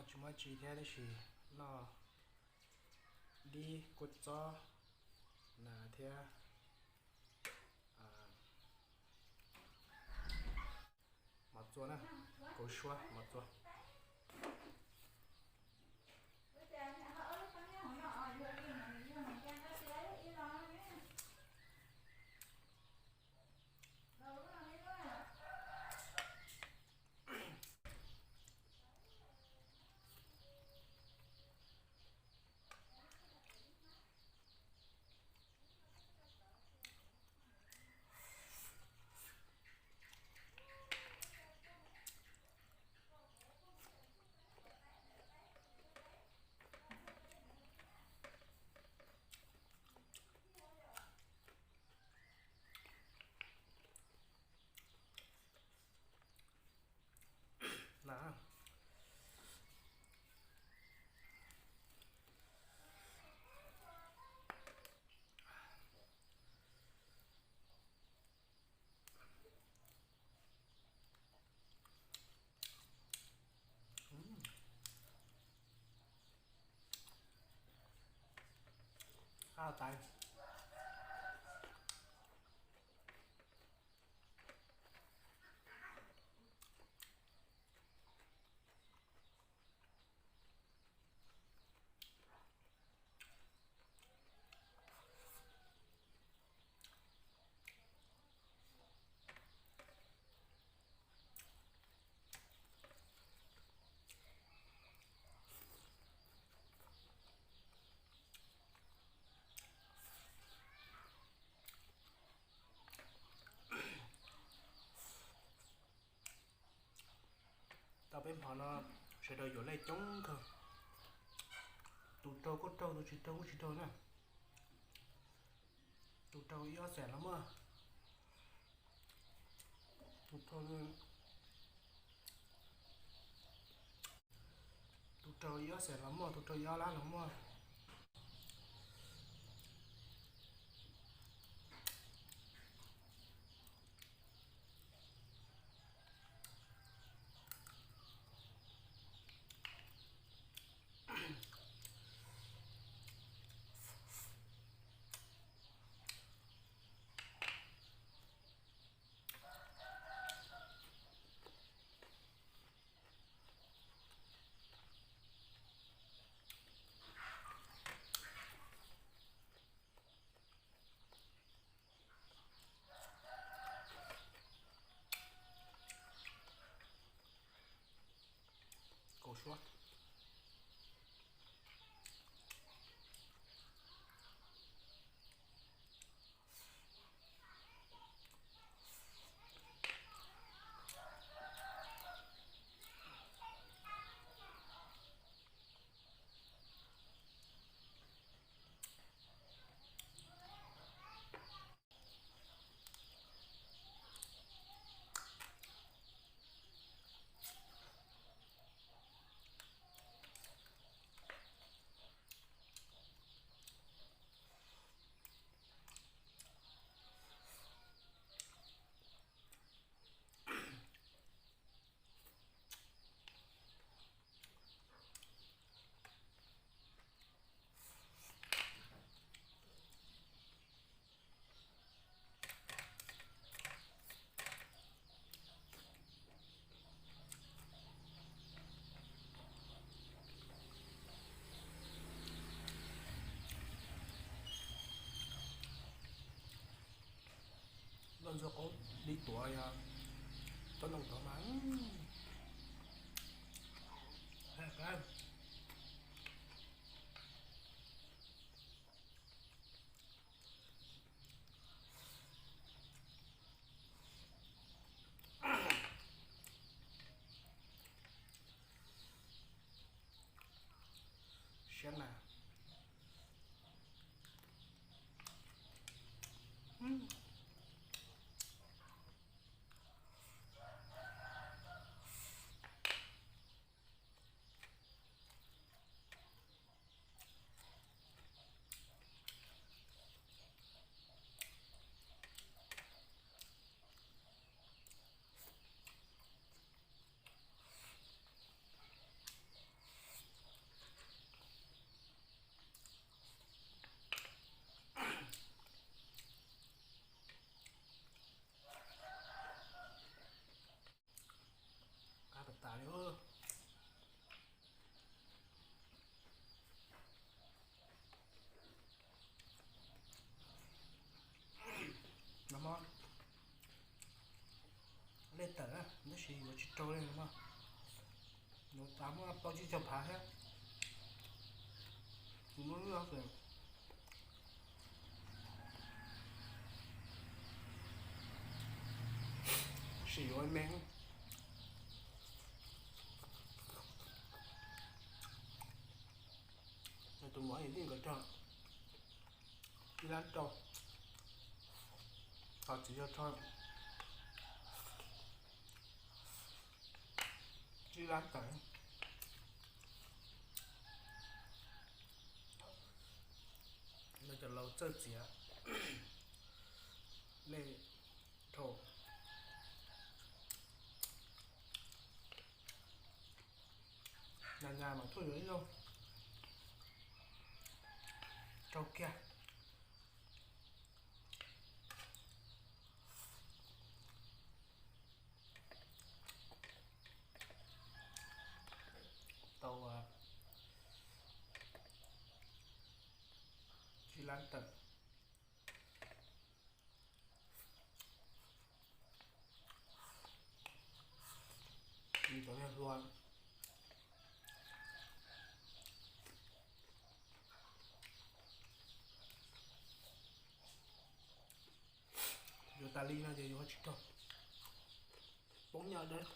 Tsis muaj tsi thiab tab sis noj dib kua txob na thiab mov txua na, kua suab mov txua. Qab tais. Tau peb hmo no sawv daws yuam lej coob kawg. Tus raug kuj raug, tus tsis raug kuj tsis raug na. Tus raug ib ob xees los muaj, tus raug, tus raug ib ob xees los muaj, tus raug ib ob lab los muaj. Kaus suab. Loj ntxuag qoob li tuav yog tsob ntoo tod mas. Siab na. Tab sis yuav tsis rau li no, yuav tas muab pauj tsib caug phav thiab. Kuv muab lub no sim yuav me. Tus muam yeej nkawd rau ib lab rau, ho txiv yog rau tsib lab tawm. No cov laus txawj txiav lej rau. Nas nas mas tuaj yuav ib zaug rau kiag. Tau tsib lab tawm. Cov niag hlua yuav tas li no ces yuav tsis rau, poob nyob dawb.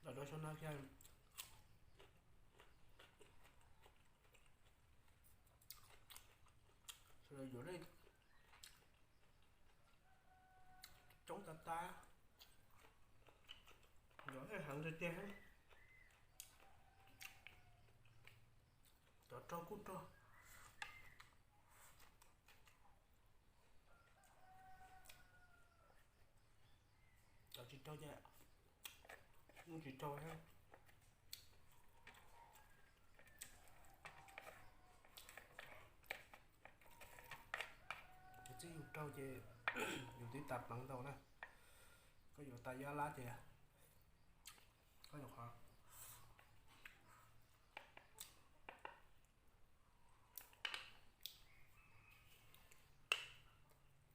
Los rau saum no thiab, sawv daws yuav lej coob tas tas, yuav lej heev tiag tiag. Cov raug kuj raug, cov tsis raug ces yeej tsis raug thiab. Ces txij yus raug ces yus twb tas pleev ntau na. Koj yuav tas ib lab ces koj nyuam qhuav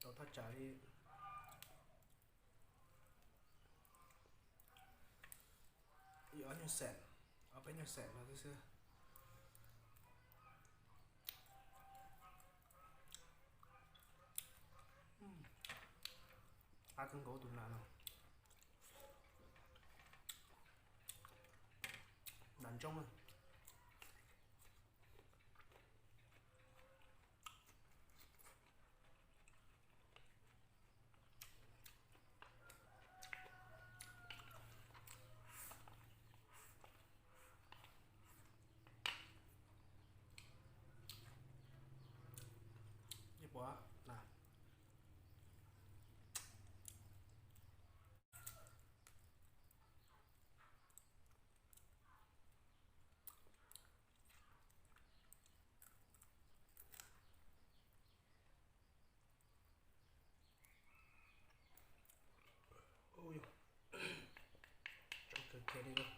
tau thaj tsam li ib ob nyuag xees, ob peb nyuag xees no xwb xwb. Qab kawg nkaus tus nas no, nas ntsooj na. Ib puas na. Ua, tsau kawg kiag li lauj.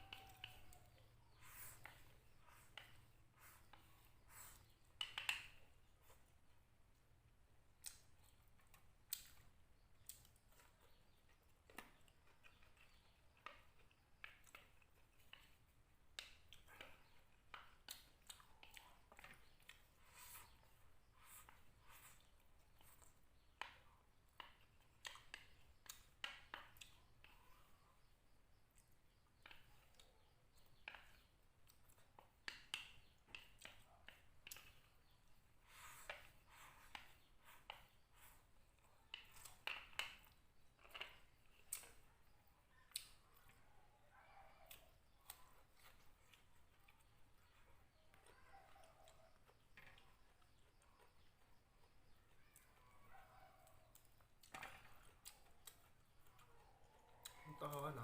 no.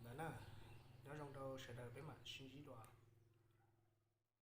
Ntawd na, nyob zoo rau sawv daws, peb mam sib ntsib dua.